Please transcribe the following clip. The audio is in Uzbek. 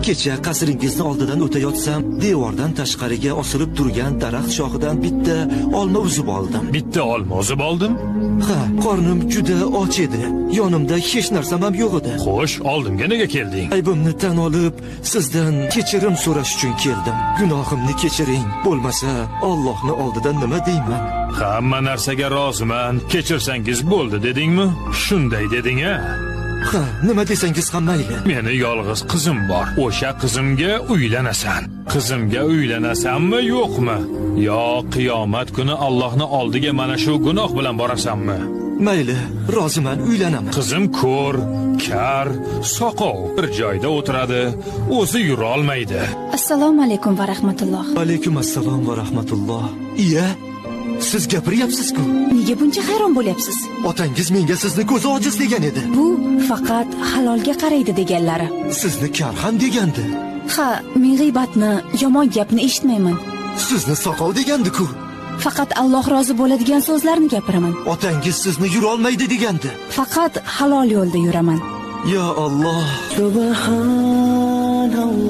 Kecha qasringizni oldidan o'tayotsam, devordan tashqariga osilib turgan daraxt shoxidan bitta olma uzib oldim. Bitta olma uzib oldim. Ha, qornim juda och edi. Yonimda hech narsam ham yo'q edi. Xo'sh, oldimga nega kelding? Aybimni tan olib, sizdan kechirim so'rash uchun keldim. Gunohimni kechiring. Bo'lmasa, Allohni oldida nima deyman? Hamma narsaga roziman. Kechirsangiz bo'ldi dedingmi? Shunday deding-a? Ha, nima desangiz ham mayli. Meni yolg'iz qizim bor. O'sha qizimga uylanasan. Qizimga uylanasanmi, yo'qmi? Yo qiyomat kuni Allohni oldiga mana shu gunoh bilan borasanmi? Mayli, roziman, uylanaman. Qizim ko'r, kar, soqov, bir joyda o'tiradi, o'zi yurolmaydi. Assalomu alaykum va rahmatulloh. Alaykum assalom va rahmatulloh. Iya, siz gapiryapsiz-ku. Nega buncha hayron bo'lyapsiz? Otangiz menga sizni ko'zi ojiz degan edi. Bu faqat halolga qaraydi deganlari. Sizni kar ham degandi. Ha, men g'iybatni, yomon gapni eshitmayman. Sizni soqov degandi-ku. Faqat Alloh rozi bo'ladigan so'zlarni gapiraman. Otangiz sizni yurolmaydi degandi. Faqat halol yo'lda yuraman. Ya Alloh. Subhanalloh.